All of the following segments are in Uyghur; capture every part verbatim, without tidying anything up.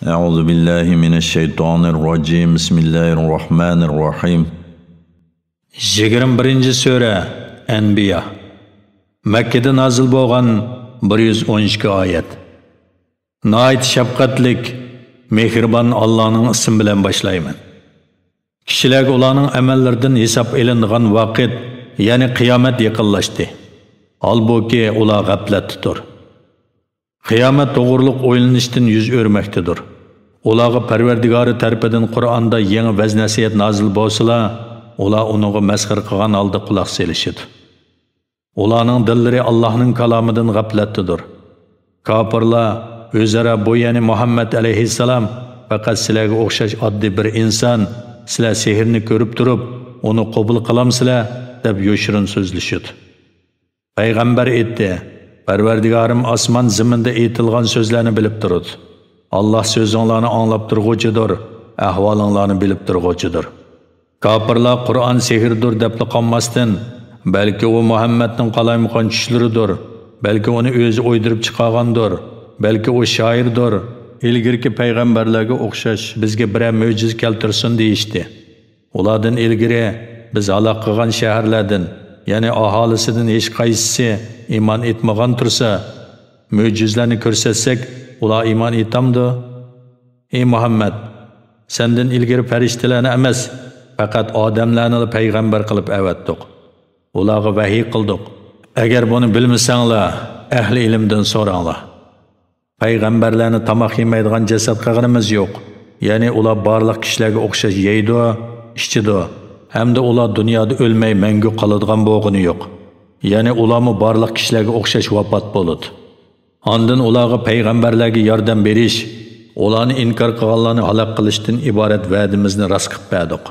أعوذ بالله من الشيطان الرجيم. بسم الله الرحمن الرحيم. يىگىرمە بىرىنچى سۈرە، ئەنبىيا. مەككىدە نازىل بولغان، بىر يۈز ئون ئىككى ئايەت. ناھايىتى شەپقەتلىك، مېھرىبان ئاللانىڭ ئىسمى بىلەن باشلايمەن. كىشىلەرگە ئۇلارنىڭ ئەمەللىرىدىن ھېساب ئېلىنىدىغان ۋاقىت، يەنى قىيامەت يېقىنلاشتى. ھالبۇكى، ئۇلار غەپلەتتىدۇر. قىيامەت توغرۇلۇق ئويلىنىشتىن يۈز ئۆرمەكتىدۇر. ئۇلارغا پەرۋەردىگارى تەرىپىدىن قۇرئاندا يېڭى ۋەز-نەسىھەت نازىل بولسىلا، ئۇلار ئۇنىڭغا مەسخىرە قىلغان ھالدا قۇلاق سېلىشىدۇ. ئۇلارنىڭ دىللىرى ئاللاھنىڭ كالامىدىن غەپلەتتىدۇر. كاپىرلار ئۆزئارا، بۇ، يەنى مۇھەممەد ئەلەيھىسسالام پەقەت سىلەرگە ئوخشاش ئاددىي بىر ئىنسان، سىلەر سېھىرنى كۆرۈپ تۇرۇپ، ئۇنى قوبۇل قىلامسىلەر؟ دەپ يوشۇرۇن سۆزلىشىدۇ. پەيغەمبەر ئېيتتى: پەرۋەردىگارىم ئاسمان زېمىندا ئېيتىلغان سۆزلەرنى بىلىپ تۇرىدۇ. ئاللاھ سۆزۈڭلارنى ئاڭلاپ تۇرغۇچىدۇر، ئەھۋالىڭلارنى بىلىپ تۇرغۇچىدۇر. كاپىرلار قۇرئان سېھىردۇر دەپلا قالماستىن، بەلكى ئۇ مۇھەممەدنىڭ قالايمىقان چۈشلىرىدۇر، بەلكى ئۇنى ئۆزى ئويدۇرۇپ چىقارغاندۇر، بەلكى ئۇ شائىردۇر، ئىلگىرىكى پەيغەمبەرلەرگە ئوخشاش بىزگە بىرەر مۆجىزە كەلتۈرسۇن دېيىشتى. ئۇلاردىن ئىلگىرى بىز ھالاك قىلغان شەھەرلەردىن، يەنى ئاھالىسىدىن ھېچقايسىسى ئىمان ئېيتمىغان تۇرسا، مۆجىزىلەرنى كۆرسەتسەك، ئۇلار ئىمان ئېيتامدۇ؟ ئى مۇھەممەد، سەندىن ئىلگىرى پەرىشتىلەرنى ئەمەس، پەقەت ئادەملەرنىلا پەيغەمبەر قىلىپ ئەۋەتتۇق. ئۇلارغا ۋەھىي قىلدۇق. ئەگەر بۇنى بىلمىسەڭلار، ئەھلى ئىلىمدىن سوراڭلار. پەيغەمبەرلەرنى تاماق يېمەيدىغان جەسەت قىلغىنىمىز يوق. يەنى ئۇلار بارلىق كىشىلەرگە ئوخشاش يەيدۇ، ئىچىدۇ، ھەمدە ئۇلار دۇنيادا ئۆلمەي مەڭگۈ قالىدىغان بولغىنى يوق. يەنى ئۇلارمۇ بارلىق كىشىلەرگە ئوخشاش ۋاپات بولىدۇ. ئاندىن ئۇلارغا پەيغەمبەرلەرگە ياردەم بېرىش، ئۇلارنى ئىنكار قىلغانلارنى ھالاك قىلىشتىن ئىبارەت ۋەدىمىزنى راست قىلىپ بەردۇق.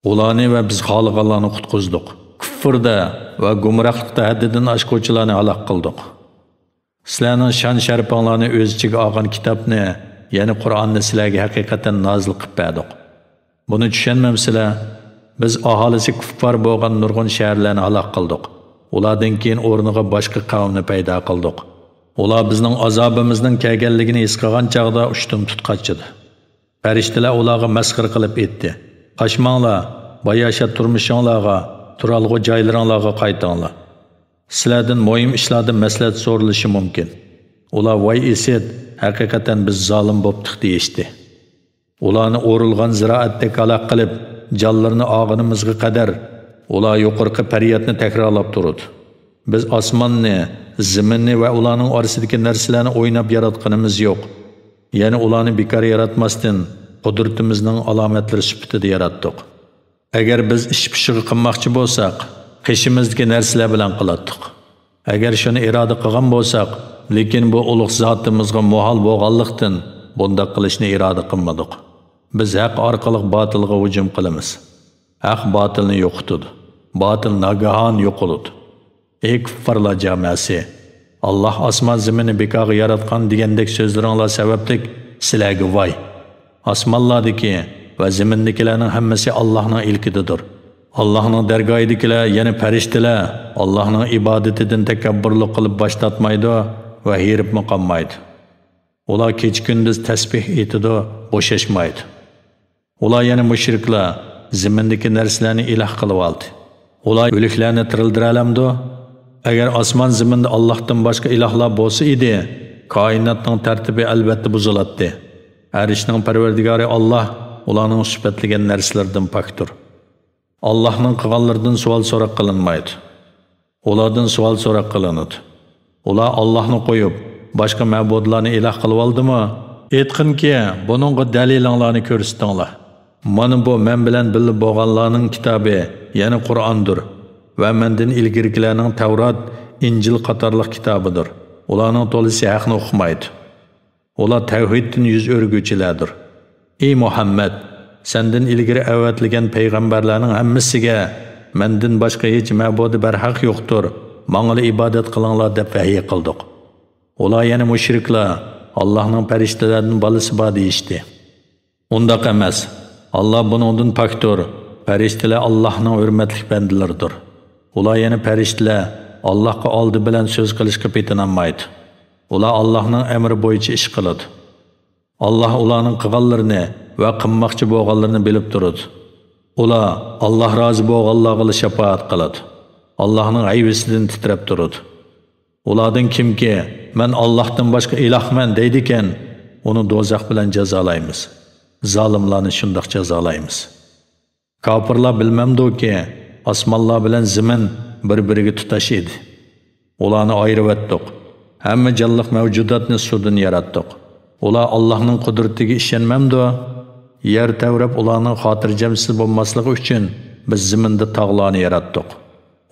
ئۇلارنى ۋە بىز خالىغانلارنى قۇتقۇزدۇق. كۇفردا ۋە گۇمراھلىقتا ھەددىدىن ئاشقۇچىلارنى ھالاك قىلدۇق. سىلەرنىڭ شان-شەرىپىڭلارنى ئۆز ئىچىگە ئالغان كىتابنى، يەنى قۇرئاننى سىلەرگە ھەقىقەتەن نازىل قىلىپ بەردۇق. بۇنى چۈشەنمەمسىلەر؟ بىز ئاھالىسى كۇففار بولغان نۇرغۇن شەھەرلەرنى ھالاك قىلدۇق. ئۇلاردىن كېيىن ئورنىغا باشقا قەۋمنى پەيدا قىلدۇق. ئۇلار بىزنىڭ ئازابىمىزنىڭ كەلگەنلىكىنى ھېس قىلغان چاغدا ئۇشتۇمتۇت قاچىدى. پەرىشتىلەر ئۇلارغا مەسخىرە قىلىپ ئېيتتى: قاچماڭلار، باياشات تۇرمۇشۇڭلارغا، تۇرالغۇ جايلىرىڭلارغا قايتىڭلار. سىلەردىن مۇھىم ئىشلاردا مەسلىھەت سورىلىشى مۇمكىن. ئۇلار: ۋاي ئىسىت، ھەقىقەتەن بىز زالىم بوپتۇق، دېيىشتى. ئۇلارنى ئورۇلغان زىرائەتتەك ھالاك قىلىپ، جانلىرىنى ئالغىنىمىزغا قەدەر، ئۇلار يۇقىرىقى پەريادنى تەكرارلاپ تۇرىدۇ: بىز ئاسماننى، زېمىننى ۋە ئۇلارنىڭ ئارىسىدىكى نەرسىلەرنى ئويناپ ياراتقىنىمىز يوق. يەنى ئۇلارنى بىكار ياراتماستىن، قۇدرىتىمىزنىڭ ئالامەتلىرى سۈپىتىدە ياراتتۇق. ئەگەر بىز ئىش پىشىغا قىلماقچى بولساق، قېشىمىزدىكى نەرسىلەر بىلەن قىلاتتۇق. ئەگەر شۇنى ئىرادە قىلغان بولساق، لېكىن بۇ ئۇلۇغ زاتىمىزغا مۇھال بولغانلىقتىن، بۇنداق قىلىشنى ئىرادە قىلمىدۇق. بىز ھەق ئارقىلىق باتىلغا ھۇجۇم قىلىمىز. ھەق باتىلنى يوقىتىدۇ. باتىل ناگاھان يوقىلىدۇ. ئەي كۇففارلار جامەسى! ئاللاھ ئاسمان زېمىننى بىكارغا ياراتقان دېگەندەك سۆزلىرىڭلار سەۋەبلىك سىلەرگە ۋاي! ئاسمانلاردىكى ۋە زېمىندىكىلەرنىڭ ھەممىسى ئاللاھنىڭ ئىلكىدىدۇر. ئاللاھنىڭ دەرگاھىدىكىلەر، يەنى پەرىشتىلەر، ئاللاھنىڭ ئىبادىتىدىن تەكەببۇرلۇق قىلىپ باش تارتمايدۇ ۋە ھېرىپمۇ قالمايدۇ. ئۇلار كېچە-كۈندۈز تەسبىھ ئېيتىدۇ، بوشاشمايدۇ. ئۇلار، يەنى مۇشرىكلار، زېمىندىكى نەرسىلەرنى ئىلاھ قىلىۋالدى. ئۇلار ئۆلۈكلەرنى تىرىلدۈرەلەمدۇ؟ ئەگەر ئاسمان-زېمىندا ئاللاھتىن باشقا ئىلاھلار بولسا ئىدى، كائىناتنىڭ تەرتىپى ئەلۋەتتە بۇزۇلاتتى. ئەرشنىڭ پەرۋەردىگارى ئاللاھ ئۇلارنىڭ سۈپەتلىگەن نەرسىلىرىدىن پاكتۇر. ئاللاھنىڭ قىلغانلىرىدىن سوئال-سوراق قىلىنمايدۇ. ئۇلاردىن سوئال-سوراق قىلىنىدۇ. ئۇلار ئاللاھنى قويۇپ، باشقا مەبۇدلارنى ئىلاھ قىلىۋالدىمۇ؟ ئېيتقىنكى، بۇنىڭغا دەلىلىڭلارنى كۆرسىتىڭلار. مانا بۇ مەن بىلەن بىللە بولغانلارنىڭ كىتابى، يەنى قۇرئاندۇر، ۋە مەندىن ئىلگىرىكىلەرنىڭ تەۋرات، ئىنجىل قاتارلىق كىتابىدۇر. ئۇلارنىڭ تولىسى ھەقنى ئۇقمايدۇ. ئۇلار تەۋھىدتىن يۈز ئۆرۈگۈچىلەردۇر. ئى مۇھەممەد! سەندىن ئىلگىرى ئەۋەتىلگەن پەيغەمبەرلەرنىڭ ھەممىسىگە، مەندىن باشقا ھېچ مەبۇدى بەرھەق يوقتۇر، ماڭىلا ئىبادەت قىلىڭلار دەپ ۋەھىي قىلدۇق. ئۇلار، يەنى مۇشرىكلار، ئاللاھنىڭ پەرىشتىلەردىن بالىسى بار دېيىشتى. ئۇنداق ئەمەس. ئاللاھ بۇنىڭدىن پاكتۇر. پەرىشتىلەر ئاللاھنىڭ ھۆرمەتلىك بەندىلىرىدۇر. ئۇلار، يەنى پەرىشتىلەر، ئاللاھقا ئالدى بىلەن سۆز قىلىشقا پېتىنالمايدۇ. ئۇلار ئاللاھنىڭ ئەمرى بويىچە ئىش قىلىدۇ. ئاللاھ ئۇلارنىڭ قىلغانلىرىنى ۋە قىلماقچى بولغانلىرىنى بىلىپ تۇرىدۇ. ئۇلار ئاللاھ رازى بولغانلارغىلا شاپائەت قىلىدۇ. ئاللاھنىڭ ھەيۋىسىدىن تىترەپ تۇرىدۇ. ئۇلاردىن كىمكى، «مەن ئاللاھتىن باشقا ئىلاھمەن» دەيدىكەن، ئۇنى دوزاخ بىلەن جازالايمىز. زالىملارنى شۇنداق جازالايمىز. كاپىرلار بىلمەمدۇكى، ئاسمانلار بىلەن زېمىن بىر-بىرىگە تۇتاش ئىدى. ئۇلارنى ئايرىۋەتتۇق. ھەممە جانلىق مەۋجۇداتنى سۇدىن ياراتتۇق. ئۇلار ئاللاھنىڭ قۇدرىتىگە ئىشەنمەمدۇ؟ يەر تەۋرەپ ئۇلارنىڭ خاتىرجەمسىز بولماسلىقى ئۈچۈن بىز زېمىندا تاغلارنى ياراتتۇق.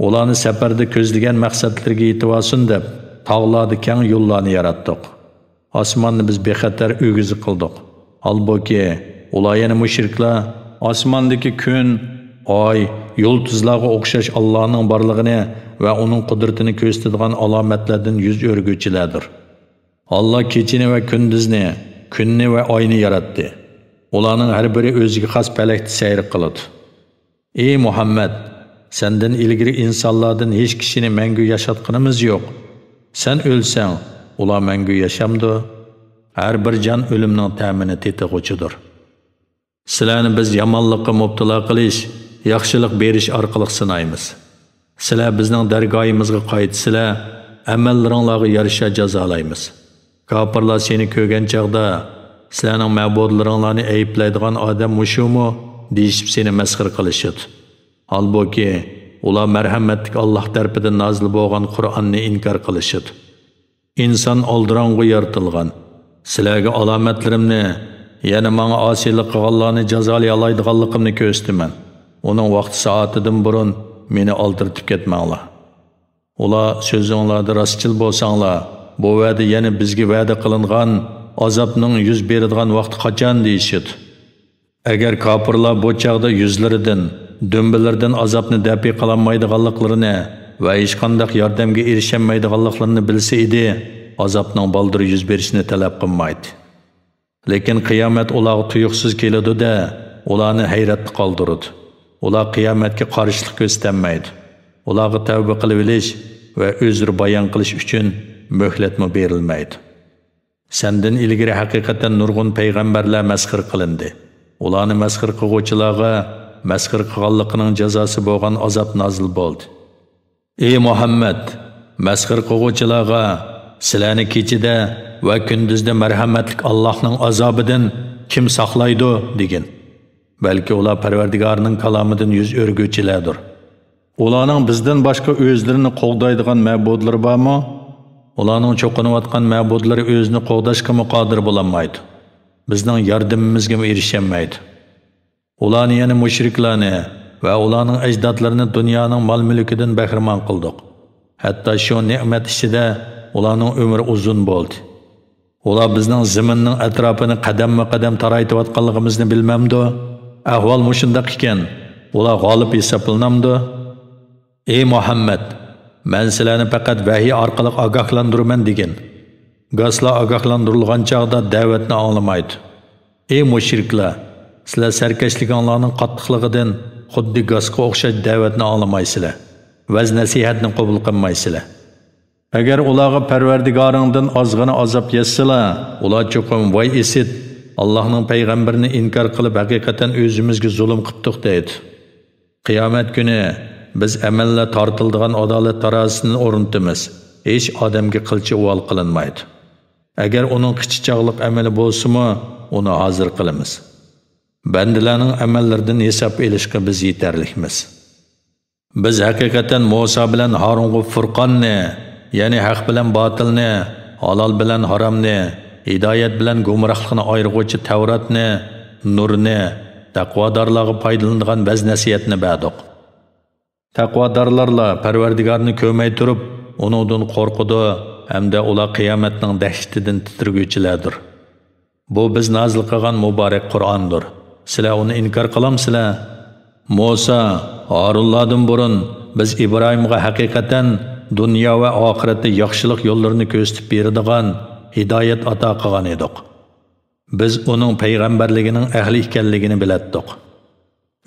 ئۇلارنى سەپەردە كۆزلىگەن مەقسەتلىرىگە يېتىۋالسۇن دەپ، تاغلاردا كەڭ يوللارنى ياراتتۇق. ئاسماننى بىز بىخەتەر ئۆگزە قىلدۇق. ھالبۇكى، ئۇلار يەنە مۇشرىكلار ئاسماندىكى كۈن، ئاي، يۇلتۇزلارغا ئوخشاش ئاللانىڭ بارلىقىنى ۋە ئۇنىڭ قۇدرىتىنى كۆرسىتىدىغان ئالامەتلەردىن يۈز ئۆرۈگۈچىلەردۇر. ئاللا كېچىنى ۋە كۈندۈزنى، كۈننى ۋە ئاينى ياراتتى. ئۇلارنىڭ ھەر بىرى ئۆزىگە خاس پەلەكتە سەير قىلىدۇ. ئى مۇھەممەد! سەندىن ئىلگىرى ئىنسانلاردىن ھېچ كىشىنى مەڭگۈ ياشاتقىنىمىز يوق. سەن ئۆلسەڭ، ئۇلار مەڭگۈ ياشامدۇ؟ ھەر بىر جان ئۆلۈمنىڭ تەمىنى تېتىغۇچىدۇر. سىلەرنى بىز يامانلىققا مۇپتىلا قىلىش، ياخشىلىق بېرىش ئارقىلىق سىنايمىز. سىلەر بىزنىڭ دەرگاھىمىزغا قايتىسىلەر، ئەمەللىرىڭلارغا يارىشا جازالايمىز. كاپىرلار سېنى كۆرگەن چاغدا، «سىلەرنىڭ مەبۇدلىرىڭلارنى ئەيىبلەيدىغان ئادەم مۇشۇمۇ؟» دېيىشىپ سېنى مەسخىرە قىلىشىدۇ. ھالبۇكى، ئۇلار مەرھەمەتلىك ئاللاھ تەرىپىدىن نازىل بولغان قۇرئاننى ئىنكار قىلىشىدۇ. ئىنسان ئالدىراڭغۇ يارىتىلغان. سىلەرگە ئالامەتلىرىمنى، يەنى ماڭا ئاسىيلىق قىلغانلارنى جازالىيالايدىغانلىقىمنى كۆرسىتىمەن. ئۇنىڭ ۋاقتى سائىتىدىن بۇرۇن مېنى ئالدىرىتىپ كەتمەڭلار. ئۇلار، «سۆزۈڭلاردا راستچىل بولساڭلار، بۇ ۋەدە يەنە بىزگە ۋەدە قىلىنغان ئازابنىڭ يۈز بېرىدىغان ۋاقتى قاچان؟» دېيىشىدۇ. ئەگەر كاپىرلار بۇ چاغدا يۈزلىرىدىن، دۈمبىلىرىدىن ئازابنى دەپئى قىلالمايدىغانلىقلىرىنى ۋە ھېچقانداق ياردەمگە ئېرىشەلمەيدىغانلىقلىرىنى بىلسە ئىدى، ئازابنىڭ بالدۇر يۈز بېرىشىنى تەلەپ قىلمايتتى. لېكىن قىيامەت ئۇلارغا تۇيۇقسىز كېلىدۇ-دە، ئۇلارنى ھەيرەتتە قالدۇرىدۇ. ئۇلار قىيامەتكە قارشىلىق كۆرسىتەلمەيدۇ. ئۇلارغا تەۋبە قىلىۋېلىش ۋە ئۆزرە بايان قىلىش ئۈچۈن مۆھلەتمۇ بېرىلمەيدۇ. سەندىن ئىلگىرى ھەقىقەتەن نۇرغۇن پەيغەمبەرلەر مەسخىرە قىلىندى. ئۇلارنى مەسخىرە قىلغۇچىلارغا مەسخىرە قىلغانلىقىنىڭ جازاسى بولغان ئازاب نازىل بولدى. ئى مۇھەممەد! مەسخىرە قىلغۇچىلارغا، «سىلەرنى كېچىدە ۋە كۈندۈزدە مەرھەمەتلىك ئاللاھنىڭ ئازابىدىن كىم ساقلايدۇ؟» دېگىن. بەلكى ئۇلار پەرۋەردىگارىنىڭ كالامىدىن يۈز ئۆرۈگۈچىلەردۇر. ئۇلارنىڭ بىزدىن باشقا ئۆزلىرىنى قوغدايدىغان مەبۇدلىرى بارمۇ؟ ئۇلارنىڭ چوقۇنۇۋاتقان مەبۇدلىرى ئۆزىنى قوغداشقىمۇ قادىر بولالمايدۇ. بىزنىڭ ياردىمىمىزگىمۇ ئېرىشەلمەيدۇ. ئۇلارنى، يەنى مۇشرىكلارنى ۋە ئۇلارنىڭ ئەجدادلىرىنى دۇنيانىڭ مال-مۈلكىدىن بەھرىمەن قىلدۇق. ھەتتا شۇ نېمەت ئىچىدە ئۇلارنىڭ ئۆمرى ئۇزۇن بولدى. ئۇلار بىزنىڭ زېمىننىڭ ئەتراپىنى قەدەممۇ قەدەم تارايتىۋاتقانلىقىمىزنى بىلمەمدۇ؟ ئەھۋال مۇشۇنداق ئىكەن، ئۇلار غالىب ھېسابلىنامدۇ؟ ئى مۇھەممەد! مەن سىلەرنى پەقەت ۋەھىي ئارقىلىق ئاگاھلاندۇرىمەن دېگىن. گاسلار ئاگاھلاندۇرۇلغان چاغدا دەۋەتنى ئاڭلىمايدۇ. ئى مۇشرىكلار! سىلەر سەركەشلىكىڭلارنىڭ قاتتىقلىقىدىن خۇددى گاسقا ئوخشاش دەۋەتنى ئاڭلىمايسىلەر، ۋەز-نەسىھەتنى قوبۇل قىلمايسىلەر. ئەگەر ئۇلارغا پەرۋەردىگارىڭدىن ئازغىنە ئازاب يەتسىلا، ئۇلار چوقۇم، «ۋاي ئىسىت! ئاللاھنىڭ پەيغەمبىرىنى ئىنكار قىلىپ، ھەقىقەتەن ئۆزىمىزگە زۇلۇم قىپتۇق» دەيدۇ. قىيامەت كۈنى بىز ئەمەللەر تارتىلىدىغان ئادالەت تارازىسىنى ئورنىتىمىز. ھېچ ئادەمگە قىلچە ئۇۋال قىلىنمايدۇ. ئەگەر ئۇنىڭ قىچا چاغلىق ئەمىلى بولسىمۇ، ئۇنى ھازىر قىلىمىز. بەندىلەرنىڭ ئەمەللىرىدىن ھېساب ئېلىشقا بىز يېتەرلىكمىز. بىز ھەقىقەتەن مۇسا بىلەن ھارۇنغا فۇرقاننى، يەنى ھەق بىلەن باتىلنى، ھالال بىلەن ھارامنى، ھىدايەت بىلەن گۇمراھلىقنى ئايرىغۇچى تەۋراتنى، نۇرنى، تەقۋادارلارغا پايدىلىنىدىغان ۋەز-نەسىھەتنى بەردۇق. تەقۋادارلارلا پەرۋەردىگارنى كۆرمەي تۇرۇپ، ئۇنىڭدىن قورقىدۇ ھەمدە ئۇلار قىيامەتنىڭ دەھشىتىدىن تىترىگۈچىلەردۇر. بۇ بىز نازىل قىلغان مۇبارەك قۇرئاندۇر. سىلەر ئۇنى ئىنكار قىلامسىلەر؟ مۇسا، ھارۇنلاردىن بۇرۇن بىز ئىبراھىمغا ھەقىقەتەن دۇنيا ۋە ئاخىرەتتە ياخشىلىق يوللىرىنى كۆرسىتىپ بېرىدىغان ھىدايەت ئاتا قىلغان ئىدۇق. بىز ئۇنىڭ پەيغەمبەرلىكىنىڭ ئەھلى ئىكەنلىكىنى بىلەتتۇق.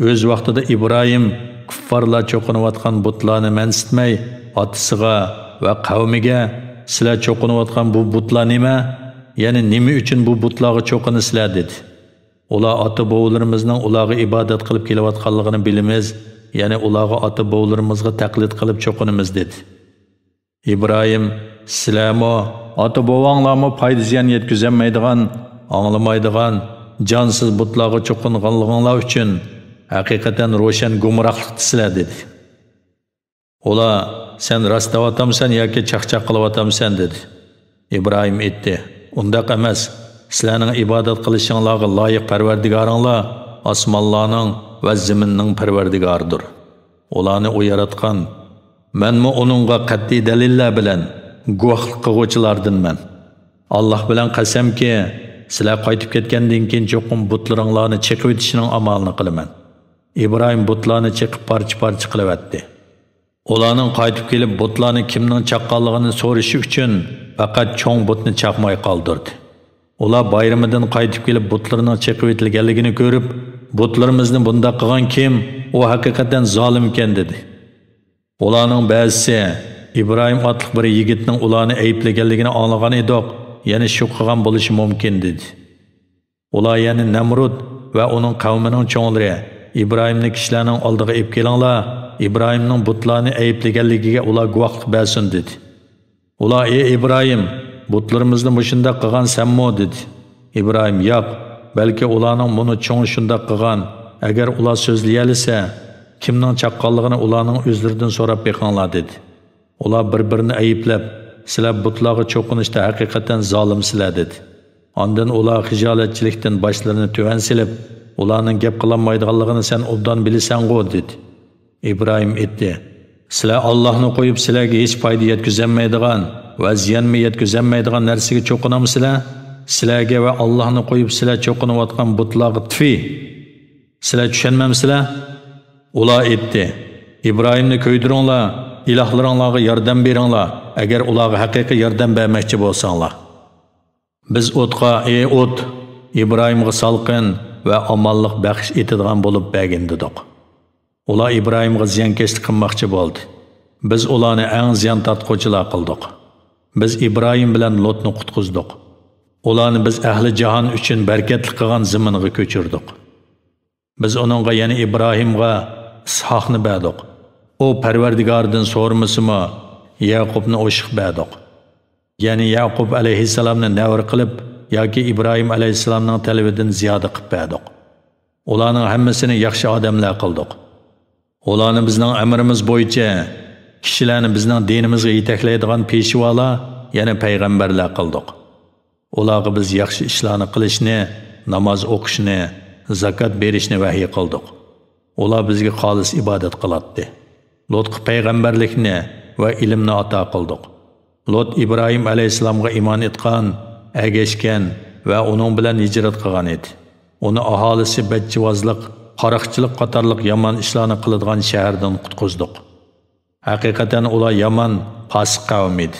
ئۆز ۋاقتىدا ئىبراھىم كۇففارلار چوقۇنۇۋاتقان بۇتلارنى مەنسىتمەي، ئاتىسىغا ۋە قەۋمىگە، «سىلەر چوقۇنۇۋاتقان بۇ بۇتلار نېمە؟» يەنى نېمە ئۈچۈن بۇ بۇتلارغا چوقۇنىسىلەر؟ دېدى. ئۇلار ئاتا-بوۋىلىرىمىزنىڭ ئۇلارغا ئىبادەت قىلىپ كېلىۋاتقانلىقىنى بىلىمىز، يەنى ئۇلارغا ئاتا-بوۋىلىرىمىزغا تەقلىد قىلىپ چوقۇنىمىز، دېدى. ئىبراھىم، سىلەرمۇ، ئاتا-بوۋاڭلارمۇ پايدا-زىيان يەتكۈزەلمەيدىغان، ئاڭلىمايدىغان، جانسىز بۇتلارغا چوقۇنغانلىقىڭلار ئۈچۈن ھەقىقەتەن روشەن گۇمراھلىقتىسىلەر، دېدى. ئۇلار، سەن راست دەۋاتامسەن ياكى چاقچاق قىلىۋاتامسەن؟ دېدى. ئىبراھىم ئېيتتى، ئۇنداق ئەمەس، سىلەرنىڭ ئىبادەت قىلىشىڭلارغا لايىق پەرۋەردىگارىڭلار ئاسمانلارنىڭ ۋە زېمىننىڭ پەرۋەردىگارىدۇر. ئۇلارنى ئۇ ياراتقان، مەنمۇ ئۇنىڭغا قەتئىي دەلىللەر بىلەن گۇۋاھلىق قىلغۇچىلاردىنمەن. ئاللاھ بىلەن قەسەمكى، سىلەر قايتىپ كەتكەندىن كېيىن چوقۇم بۇتلىرىڭلارنى چېقىۋېتىشنىڭ ئامالىنى قىلىمەن. ئىبراھىم بۇتلارنى چېقىپ پارچە-پارچە قىلىۋەتتى. ئۇلارنىڭ قايتىپ كېلىپ بۇتلارنى كىمنىڭ چاققانلىقىنى سورىشى ئۈچۈن پەقەت چوڭ بۇتنى چاقماي قالدۇردى. ئۇلار بايرىمىدىن قايتىپ كېلىپ بۇتلىرىنىڭ چېقىۋېتىلگەنلىكىنى كۆرۈپ، بۇتلىرىمىزنى بۇنداق قىلغان كىم؟ ئۇ ھەقىقەتەن زالىمكەن، دېدى. ئۇلارنىڭ بەزىسى، ئىبراھىم ئاتلىق بىر يىگىتنىڭ ئۇلارنى ئەيىبلىگەنلىكىنى ئاڭلىغان ئىدۇق، يەنى شۇ قىلغان بولۇشى مۇمكىن، دېدى. ئۇلار يەنى نەمرۇد ۋە ئۇنىڭ قەۋمىنىڭ چوڭلىرى ئىبراھىمنى كىشىلەرنىڭ ئالدىغا ئېلىپ كېلىڭلار، ئىبراھىمنىڭ بۇتلارنى ئەيىبلىگەنلىكىگە ئۇلار گۇۋاھلىق بەرسۇن، دېدى. ئۇلار، ئى ئىبراھىم، بۇتلىرىمىزنى مۇشۇنداق قىلغان سەنمۇ؟ دېدى. ئىبراھىم، ياق، بەلكى ئۇلارنىڭ مۇنۇ چوڭى شۇنداق قىلغان، ئەگەر ئۇلار سۆزلىيەلىسە، كىمنىڭ چاققانلىقىنى ئۇلارنىڭ ئۆزلىرىدىن سوراپ بېقىڭلار، دېدى. ئۇلار بىر-بىرىنى ئەيىبلەپ، سىلەر بۇتلارغا چوقۇنۇشتا ھەقىقەتەن زالىمسىلەر، دېدى. ئاندىن ئۇلار خىجالەتچىلىكتىن باشلىرىنى تۆۋەن سېلىپ، ئۇلارنىڭ گەپ قىلالمايدىغانلىقىنى سەن ئوبدان بىلىسەنغۇ؟ دېدى. ئىبراھىم ئېيتتى، سىلەر ئاللاھنى قويۇپ سىلەرگە ھېچ پايدا يەتكۈزەلمەيدىغان ۋە زىيانمۇ يەتكۈزەلمەيدىغان نەرسىگە چوقۇنامسىلەر؟ سىلەرگە ۋە ئاللاھنى قويۇپ سىلەر چوقۇنۇۋاتقان بۇتلارغا تفى! سىلەر چۈشەنمەمسىلەر؟ ئۇلار ئېيتتى، ئىبراھىمنى كۆيدۈرۈڭلار، ئىلاھلىرىڭلارغا ياردەم بېرىڭلار، ئەگەر ئۇلارغا ھەقىقىي ياردەم بەرمەكچى بولساڭلار. بىز ئوتقا، ئى ئوت، ئىبراھىمغا سالقىن ۋە ئامانلىق بەخش ئېتىدىغان بولۇپ بەرگىن، دېدۇق. ئۇلار ئىبراھىمغا زىيانكەشلىك قىلماقچى بولدى. بىز ئۇلارنى ئەڭ زىيان تارتقۇچىلار قىلدۇق. بىز ئىبراھىم بىلەن لوتنى قۇتقۇزدۇق. ئۇلارنى بىز ئەھلى جاھان ئۈچۈن بەرىكەتلىك قىلغان زېمىنغا كۆچۈردۇق. بىز ئۇنىڭغا، يەنى ئىبراھىمغا ئىسھاقنى بەردۇق. ئۇ پەرۋەردىگارىدىن سورىمىسىمۇ، يەقۇبنى ئوشۇق بەردۇق. يەنى يەقۇب ئەلەيھىسسالامنى نەۋرە قىلىپ ياكى ئىبراھىم ئەلەيھىسسالامنىڭ تەلىپىدىن زىيادە قىلىپ بەردۇق. ئۇلارنىڭ ھەممىسىنى ياخشى ئادەملەر قىلدۇق. ئۇلارنى بىزنىڭ ئەمرىمىز بويىچە كىشىلەرنى بىزنىڭ دىنىمىزغا يېتەكلەيدىغان پېشۋالار، يەنى پەيغەمبەرلەر قىلدۇق. ئۇلارغا بىز ياخشى ئىشلارنى قىلىشنى، ناماز ئوقۇشنى، زاكات بېرىشنى ۋەھىي قىلدۇق. ئۇلار بىزگە خالىس ئىبادەت قىلاتتى. لوتقا پەيغەمبەرلىكنى ۋە ئىلىمنى ئاتا قىلدۇق. لوت ئىبراھىم ئەلەيھىسسالامغا ئىمان ئېيتقان، ئەگەشكەن ۋە ئۇنىڭ بىلەن ھىجرەت قىلغان ئىدى. ئۇنى ئاھالىسى بەتجىۋازلىق، قاراقچىلىق قاتارلىق يامان ئىشلارنى قىلىدىغان شەھەردىن قۇتقۇزدۇق. ھەقىقەتەن ئۇلار يامان، پاسىق قەۋم ئىدى.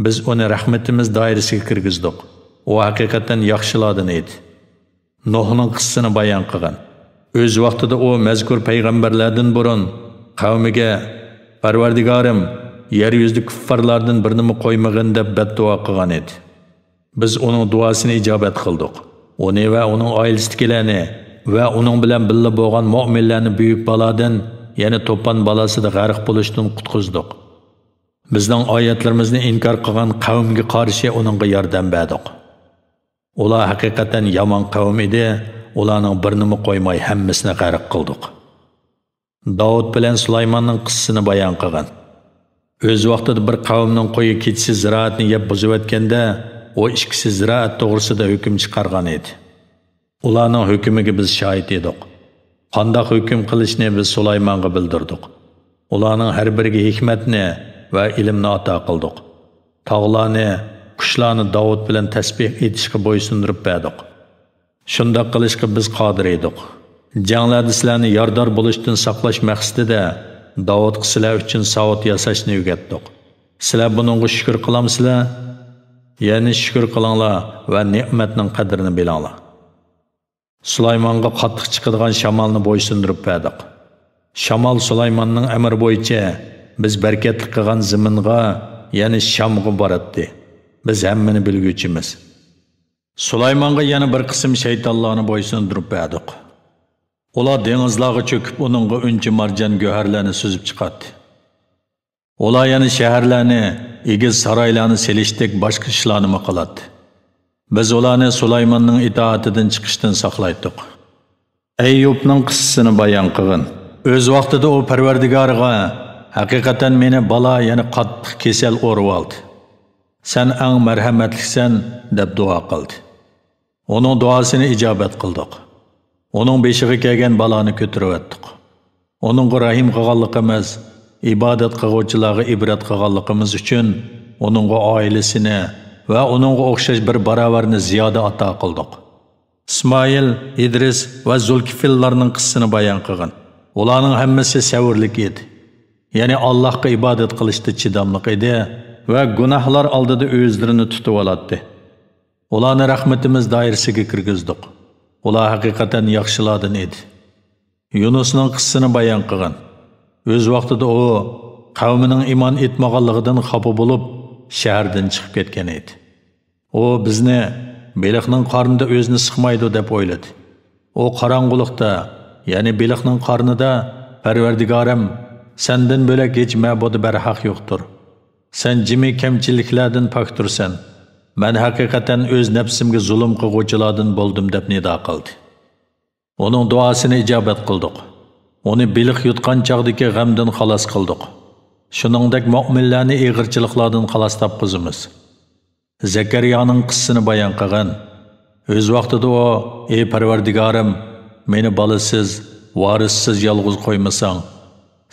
بىز ئۇنى رەھمىتىمىز دائىرىسىگە كىرگۈزدۇق. ئۇ ھەقىقەتەن ياخشىلاردىن ئىدى. نوھنىڭ قىسسىسىنى بايان قىلغان. ئۆز ۋاقتىدا ئۇ مەزكۇر پەيغەمبەرلەردىن بۇرۇن قەۋمىگە، پەرۋەردىگارىم، يەر يۈزىدە كۇففارلاردىن بىرنىمۇ قويمىغىن، دەپ بەددۇئا قىلغان ئىدى. بىز ئۇنىڭ دۇئاسىنى ئىجابەت قىلدۇق. ئۇنى ۋە ئۇنىڭ ئائىلىسىدىكىلەرنى ۋە ئۇنىڭ بىلەن بىللە بولغان مۆمىنلەرنى بۈيۈك بالادىن، يەنى توپان بالاسىدا غەرق بولۇشتىن قۇتقۇزدۇق. بىزنىڭ ئايەتلىرىمىزنى ئىنكار قىلغان قەۋمگە قارشى ئۇنىڭغا ياردەم بەردۇق. ئۇلار ھەقىقەتەن يامان قەۋم ئىدى، ئۇلارنىڭ بىرىنىمۇ قويماي ھەممىسىنى غەرق قىلدۇق. داۋۇت بىلەن سۇلايماننىڭ قىسسىسىنى بايان قىلغان. ئۆز ۋاقتىدا بىر قەۋمنىڭ قويى كېچىسى زىرائەتنى يەپ بۇزۇۋەتكەندە، ئۇ ئىككىسى زىرائەت توغرىسىدا ھۆكۈم چىقارغان ئىدى. ئۇلارنىڭ ھۆكۈمىگە بىز شاھىت ئىدۇق. قانداق ھۆكۈم قىلىشنى بىز سۇلايمانغا بىلدۈردۇق. ئۇلارنىڭ ھەر بىرىگە ھېكمەتنى ۋە ئىلىمنى ئاتا قىلدۇق. تاغلارنى، قۇشلارنى داۋۇت بىلەن تەسبىھ ئېيتىشقا بويسۇندۇرۇپ بەردۇق. شۇنداق قىلىشقا بىز قادىر ئىدۇق. جەڭلەردە سىلەرنى يارىدار بولۇشتىن ساقلاش مەقسىتىدە داۋۇتقا سىلەر ئۈچۈن ساۋۇت ياساشنى ئۆگەتتۇق. سىلەر بۇنىڭغا شۈكۈر قىلامسىلەر؟ يەنى شۈكۈر قىلىڭلار ۋە نېمەتنىڭ قەدرىنى بىلىڭلار. سۇلايمانغا قاتتىق چىقىدىغان شامالنى بويسۇندۇرۇپ بەردۇق. شامال سۇلايماننىڭ ئەمرى بويىچە بىز بەرىكەتلىك قىلغان زېمىنغا، يەنى شامغا باراتتى. بىز ھەممىنى بىلگۈچىمىز. سۇلايمانغا يەنە بىر قىسىم شەيتانلارنى بويسۇندۇرۇپ بەردۇق. ئۇلار دېڭىزلارغا چۆكۈپ، ئۇنىڭغا ئۈنچە مارجان گۆھەرلەرنى سۈزۈپ چىقاتتى. ئۇلار يەنە شەھەرلەرنى، ئېگىز سارايلارنى سېلىشتەك باشقا ئىشلارنىمۇ قىلاتتى. بىز ئۇلارنى سۇلايماننىڭ ئىتائىتىدىن چىقىشتىن ساقلايتتۇق. ئەييۇبنىڭ قىسسىسىنى بايان قىلغىن. ئۆز ۋاقتىدا ئۇ پەرۋەردىگارىغا، ھەقىقەتەن مېنى بالا، يەنى قاتتىق كېسەل ئورۇۋالدى. سەن ئەڭ مەرھەمەتلىكسەن، دەپ دۇئا قىلدى. ئۇنىڭ دۇئاسىنى ئىجابەت قىلدۇق. ئۇنىڭ بېشىغا كەلگەن بالانى كۆتۈرۈۋەتتۇق. ئۇنىڭغا رەھىم قىلغانلىقىمىز، ئىبادەت قىلغۇچىلارغا ئىبرەت قىلغانلىقىمىز ئۈچۈن ئۇنىڭغا ئائىلىسىنى ۋە ئۇنىڭغا ئوخشاش بىر باراۋەرنى زىيادە ئاتا قىلدۇق. ئىسمائىل، ئىدرىس ۋە زۇلكىفىللارنىڭ قىسسىسىنى بايان قىلغىن. ئۇلارنىڭ ھەممىسى سەۋرلىك ئىدى. يەنى ئاللاھقا ئىبادەت قىلىشتا چىداملىق ئىدى ۋە گۇناھلار ئالدىدا ئۆزلىرىنى تۇتۇۋالاتتى. ئۇلارنى رەھمىتىمىز دائىرىسىگە كىرگۈزدۇق. ئۇلار ھەقىقەتەن ياخشىلاردىن ئىدى. يۇنۇسنىڭ قىسسىسىنى بايان قىلغىن. ئۆز ۋاقتىدا ئۇ قەۋمىنىڭ ئىمان ئېيتمىغانلىقىدىن خاپا بولۇپ، شەھەردىن چىقىپ كەتكەن ئىدى. ئۇ بىزنى بېلىقنىڭ قارنىدا ئۆزىنى سىقمايدۇ دەپ ئويلىدى. ئۇ قاراڭغۇلۇقتا، يەنى بېلىقنىڭ قارنىدا، پەرۋەردىگارىم، سەندىن بۆلەك ھېچ مەبۇدى بەرھەق يوقتۇر. سەن جىمى كەمچىلىكلەردىن پاكتۇرسەن. مەن ھەقىقەتەن ئۆز نەپسىمگە زۇلۇم قىلغۇچىلاردىن بولدۇم، دەپ نىدا قىلدى. ئۇنىڭ دۇئاسىنى ئىجابەت قىلدۇق. ئۇنى بېلىق يۇتقان چاغدىكى غەمدىن خالاس قىلدۇق. شۇنىڭدەك مۆمىنلەرنى ئېغىرچىلىقلاردىن خالاس تاپقۇزىمىز. زەكەرىيانىڭ قىسسىسىنى بايان قىلغىن. ئۆز ۋاقتىدا ئۇ، ئى پەرۋەردىگارىم، مېنى بالىسىز، ۋارىسسىز يالغۇز قويمىساڭ.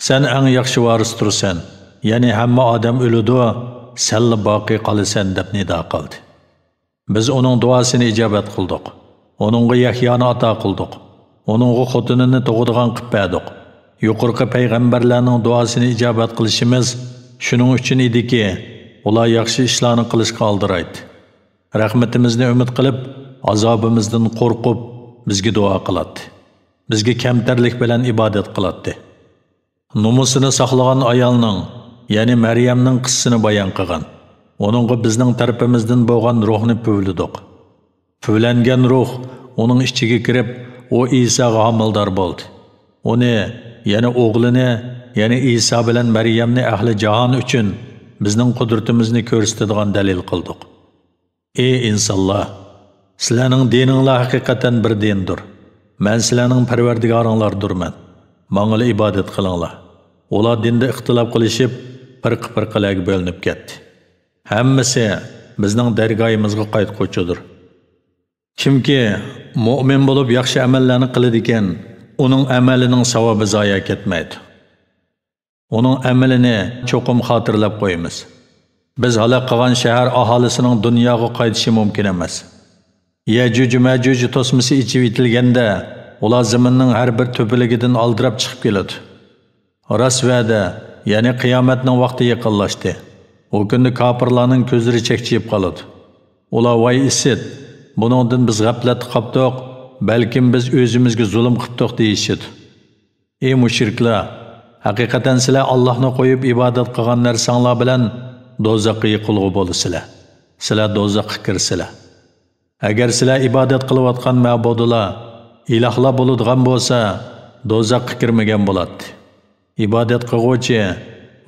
سەن ئەڭ ياخشى ۋارىستۇرسەن، يەنى ھەممە ئادەم ئۆلىدۇ، سەنلا باقىي قالىسەن، دەپ نىدا قىلدى. بىز ئۇنىڭ دۇئاسىنى ئىجابەت قىلدۇق. ئۇنىڭغا يەھيانى ئاتا قىلدۇق. ئۇنىڭغا خوتۇنىنى تۇغىدىغان قىلىپ بەردۇق. يۇقىرىقى پەيغەمبەرلەرنىڭ دۇئاسىنى ئىجابەت قىلىشىمىز شۇنىڭ ئۈچۈن ئىدىكى، ئۇلار ياخشى ئىشلارنى قىلىشقا ئالدىرايتتى. رەھمىتىمىزنى ئۈمىد قىلىپ، ئازابىمىزدىن قورقۇپ، بىزگە دۇئا قىلاتتى. بىزگە كەمتەرلىك بىلەن ئىبادەت قىلاتتى. نومۇسىنى ساقلىغان ئايالنىڭ، يەنى مەريەمنىڭ قىسسىسىنى بايان قىلغان. ئۇنىڭغا بىزنىڭ تەرىپىمىزدىن بولغان روھنى پۈۋلىدۇق. پۈۋلەنگەن روھ ئۇنىڭ ئىچىگە كىرىپ، ئۇ ئىساغا ھامىلىدار بولدى. ئۇنى، يەنى ئوغلىنى، يەنى ئىسا بىلەن مەريەمنى ئەھلى جاھان ئۈچۈن بىزنىڭ قۇدرىتىمىزنى كۆرسىتىدىغان دەلىل قىلدۇق. ئى ئىنسانلار! سىلەرنىڭ دىنىڭلار ھەقىقەتەن بىر دىندۇر. مەن سىلەرنىڭ پەرۋەردىگارىڭلاردۇرمەن. ماڭىلا ئىبادەت قىلىڭلار. ئۇلار دىندا ئىختىلاپ قىلىشىپ، پىرقە-پىرقىلەرگە بۆلۈنۈپ كەتتى. ھەممىسى بىزنىڭ دەرگاھىمىزغا قايتقۇچىدۇر. كىمكى مۆمىن بولۇپ ياخشى ئەمەللەرنى قىلىدىكەن، ئۇنىڭ ئەمەلىنىڭ ساۋابى زايە كەتمەيدۇ. ئۇنىڭ ئەمىلىنى چوقۇم خاتىرىلەپ قويىمىز. بىز ھالاك قىلغان شەھەر ئاھالىسىنىڭ دۇنياغا قايتىشى مۇمكىن ئەمەس. يەجۇج مەجۇج توسمىسى ئېچىۋېتىلگەندە، ئۇلار زېمىننىڭ ھەر بىر تۆپىلىكىدىن ئالدىراپ چىقىپ كېلىدۇ. راست ۋەدە، يەنى قىيامەتنىڭ ۋاقتى يېقىنلاشتى. ئۇ كۈندە كاپىرلارنىڭ كۆزلىرى چەكچىيىپ قالىدۇ. ئۇلار، ۋاي ئىسىت! بۇنىڭدىن بىز غەپلەتتە قاپتۇق، بەلكىم بىز ئۆزىمىزگە زۇلۇم قىپتۇق، دېيىشىدۇ. ئى مۇشرىكلار! ھەقىقەتەن سىلەر ئاللاھنى قويۇپ ئىبادەت قىلغان نەرسەڭلار بىلەن دوزاخقا يېقىلغۇ بولىسىلەر. سىلەر دوزاخقا كىرىسىلەر. ئەگەر سىلەر ئىبادەت قىلىۋاتقان مەبۇدىلار، ئىلاھلار بولىدىغان بولسا، دوزاخقا كىرمىگەن بولاتتى. ئىبادەت قىلغۇچى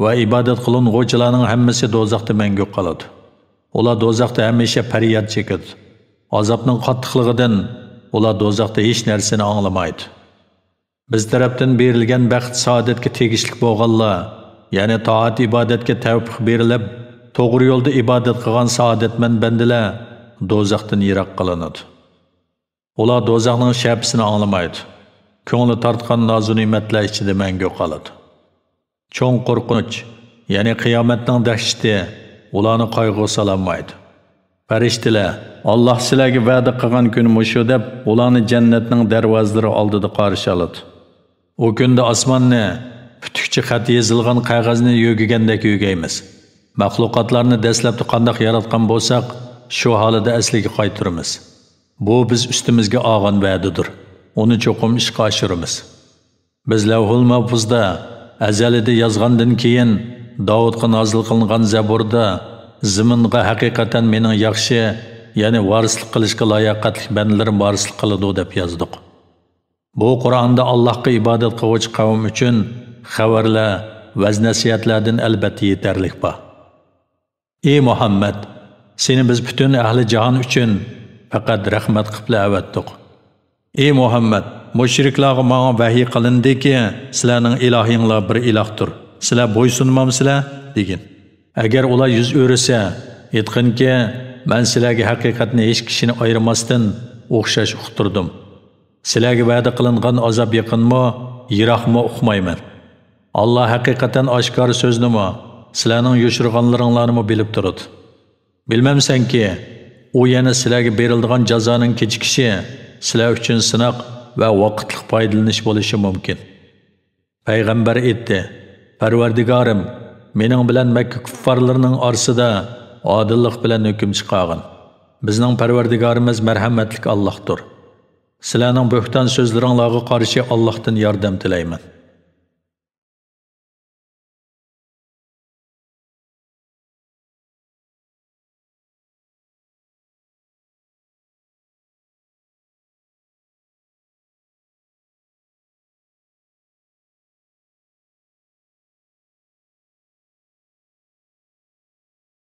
ۋە ئىبادەت قىلىنغۇچىلارنىڭ ھەممىسى دوزاختا مەڭگۈ قالىدۇ. ئۇلار دوزاختا ھەمىشە پەرياد چېكىدۇ. ئازابنىڭ قاتتىقلىقىدىن ئۇلار دوزاختا ھېچ نەرسىنى ئاڭلىمايدۇ. بىز تەرەپتىن بېرىلگەن بەخت-سائادەتكە تېگىشلىك بولغانلار، يەنى تائەت-ئىبادەتكە تەۋپىق بېرىلىپ، توغرا يولدا ئىبادەت قىلغان سائادەتمەن بەندىلەر دوزاختىن يىراق قىلىنىدۇ. ئۇلار دوزاخنىڭ شەپىسىنى ئاڭلىمايدۇ. كۆڭلى تارتقان نازۇنېمەتلەر ئىچىدە مەڭگۈ قالىدۇ. چوڭ قورقۇنچ، يەنى قىيامەتنىڭ دەھشىتى ئۇلارنى قايغۇغا سالالمايدۇ. پەرىشتىلەر، ئاللاھ سىلەرگە ۋەدە قىلغان كۈن مۇشۇ، دەپ، ئۇلارنى جەننەتنىڭ دەرۋازىلىرى ئالدىدا قارشى ئالىدۇ. ئۇ كۈندە ئاسماننى پۈتۈكچە خەت يېزىلغان قەغەزنى يۆگىگەندەك يۆگەيمىز. مەخلۇقاتلارنى دەسلەپتە قانداق ياراتقان بولساق، شۇ ھالىدا ئەسلىگە قايتۇرىمىز. بۇ بىز ئۈستىمىزگە ئالغان ۋەدىدۇر. ئۇنى چوقۇم ئىشقا ئاشۇرىمىز. بىز لەۋھۇل مەھپۇزدا ئەزەلىدە يازغاندىن كېيىن، داۋۇتقا نازىل قىلىنغان زەبۇردا، زېمىنغا ھەقىقەتەن مېنىڭ ياخشى يەنى ۋارىسلىق قىلىشقا لاياقەتلىك بەندىلىرىم ۋارىسلىق قىلىدۇ دەپ يازدۇق. بۇ قۇرئاندا ئاللاھقا ئىبادەت قىلغۇچى قەۋم ئۈچۈن خەۋەرلەر، ۋەز-نەسىھەتلەردىن ئەلبەتتە يېتەرلىك بار. ئى مۇھەممەد، سېنى بىز پۈتۈن ئەھلى جاھان ئۈچۈن پەقەت رەھمەت قىپلا ئەۋەتتۇق. ئى مۇھەممەد، مۇشرىكلارغا ماڭا ۋەھىي قىلىندىكى، سىلەرنىڭ ئىلاھىڭلار بىر ئىلاھتۇر، سىلەر بويسۇنمامسىلەر؟ دېگىن. ئەگەر ئۇلار يۈز ئۆرۈسە، ئېيتقىنكى، مەن سىلەرگە ھەقىقەتنى ھېچ كىشىنى ئايرىماستىن ئوخشاش ئۇقتۇردۇم. سىلەرگە ۋەدە قىلىنغان ئازاب يېقىنمۇ، يىراقمۇ ئۇقمايمەن. ئاللا ھەقىقەتەن ئاشكارا سۆزنىمۇ، سىلەرنىڭ يوشۇرغانلىرىڭلارنىمۇ بىلىپ تۇرىدۇ. بىلمەمسەنكى، ئۇ يەنە سىلەرگە بېرىلىدىغان جازانىڭ كېچىكىشى سىلەر ئۈچۈن سىناق ۋە ۋاقىتلىق پايدىلىنىش بولۇشى مۇمكىن. پەيغەمبەر ئېيتتى، پەرۋەردىگارىم، مېنىڭ بىلەن مەككە كۇففارلىرىنىڭ ئارىسىدا ئادىللىق بىلەن ھۆكۈم چىقارغىن. بىزنىڭ پەرۋەردىگارىمىز مەرھەمەتلىك ئاللاھتۇر. سىلەرنىڭ بۆھتان سۆزلىرىڭلارغا قارشى ئاللاھتىن ياردەم تىلەيمەن.